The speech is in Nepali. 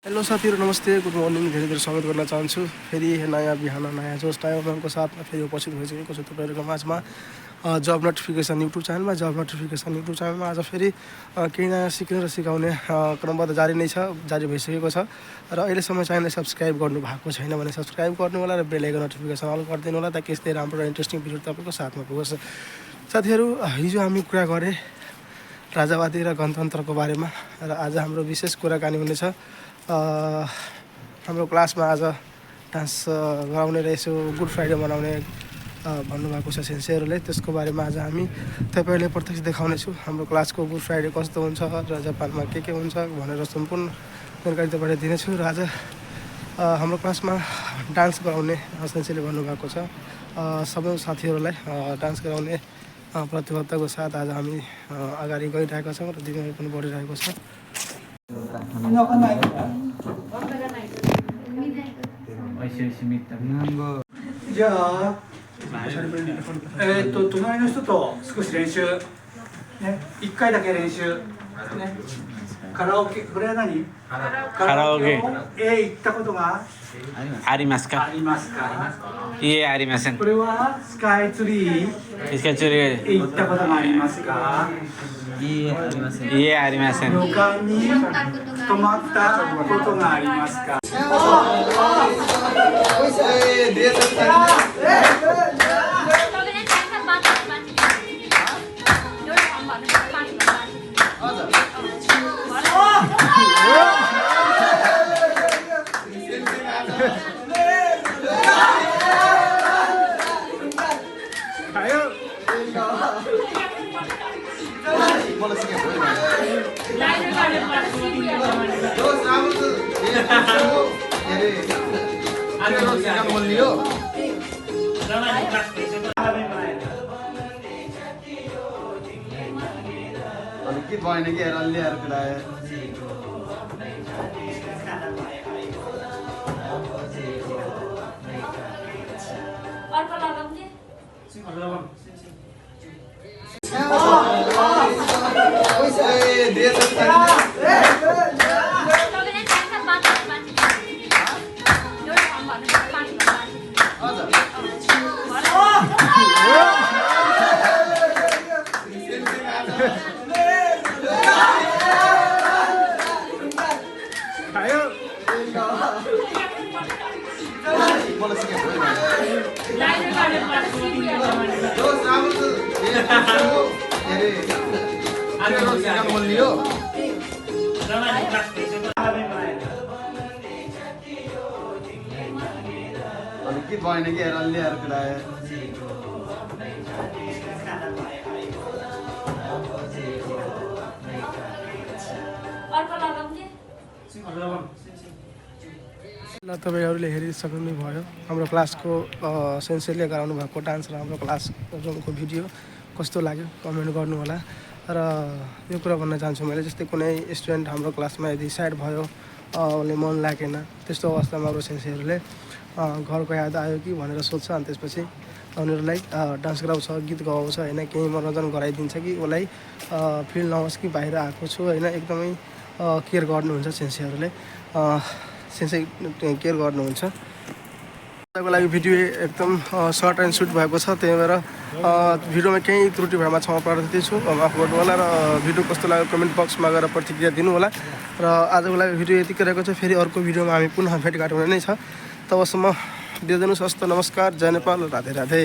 हेलो साथीहरू नमस्ते गुड मर्निङ धेरै धेरै स्वागत गर्न चाहन्छु फेरि नयाँ बिहान नयाँ जोस नयाँ उमङ्गको साथमा फेरि उपस्थित भइसकेको छु तपाईँहरूको माझमा जब नोटिफिकेसन युट्युब च्यानलमा आज फेरि केही नयाँ सिक्ने र सिकाउने क्रमबद्ध जारी नै छ जारी भइसकेको छ र अहिलेसम्म च्यानललाई सब्सक्राइब गर्नु भएको छैन भने सब्सक्राइब गर्नु होला र बेल आइकन नोटिफिकेसन अल गरिदिनु होला ताकि यस्तै राम्रो र इन्ट्रेस्टिङ भिडियो तपाईँको साथमा पुगोस्। साथीहरू हिजो हामी कुरा गरे राजावादी र गणतन्त्रको बारेमा र आज हाम्रो विशेष कुराकानी हुनेछ हाम्रो क्लासमा आज डान्स गराउने र यसो गुड फ्राइडे मनाउने भन्नुभएको छ सेन्सेहरूले। त्यसको बारेमा आज हामी तपाईँहरूले प्रत्यक्ष देखाउनेछु हाम्रो क्लासको गुड फ्राइडे कस्तो हुन्छ र जापानमा के हुन्छ भनेर सम्पूर्ण जानकारी तपाईँलाई दिनेछु। र आज हाम्रो क्लासमा डान्स गराउने सेन्सेले भन्नुभएको छ सबै साथीहरूलाई डान्स गराउने प्रतिबद्धताको साथ आज हामी अगाडि गइरहेका छौँ र दिनहरू पनि बढिरहेको छ। じゃあ、隣の人と少し練習、ね、1回だけ練習、ね、カラオケ、これは何？カラオケ。行ったことがありますか？ありますか？いえ、ありません。これはスカイツリースカイツリー。行ったことがありますか？いいえ、ありません。いいえ、ありません。旅館に泊まったことがありますか？Cái voi này kia nó liệt cái này. Cái voi này kia nó liệt cái này. ल तपाईँहरूले हेरिसक्नु भयो हाम्रो क्लासको सेन्सेले गराउनु भएको डान्स र हाम्रो क्लास रुमको भिडियो कस्तो लाग्यो कमेन्ट गर्नु होला। र यो कुरा भन्न चाहन्छु मैले जस्तै कुनै स्टुडेन्ट हाम्रो क्लासमा यदि स्याड भयो उसले मन लागेन त्यस्तो अवस्थामा हाम्रो सेन्सेहरूले घरको याद आयो कि भनेर सोध्छ अनि त्यसपछि उनीहरूलाई डान्स गराउँछ गीत गाउँछ होइन केही मनोरञ्जन गराइदिन्छ कि उसलाई फिल नहोस् कि बाहिर आएको छु होइन एकदमै केयर गर्नुहुन्छ सेन्सेहरूले सेन्से केयर गर्नुहुन्छ। को लागि भिडियो एकदम सर्ट एन्ड स्विट भएको छ त्यही भएर भिडियोमा केही त्रुटि भएमा क्षमा प्रार्थी छु माफ गर्नु होला र भिडियो कस्तो लाग्यो कमेन्ट बक्समा गएर प्रतिक्रिया दिनु होला। र आजको लागि भिडियो यतिकै रहेको छ फेरि अर्को भिडियोमा हामी पुनः भेटघाट हुने नै छ तबसम्म बिदा दिनुहोस्। हस्त नमस्कार जय नेपाल राधे राधे।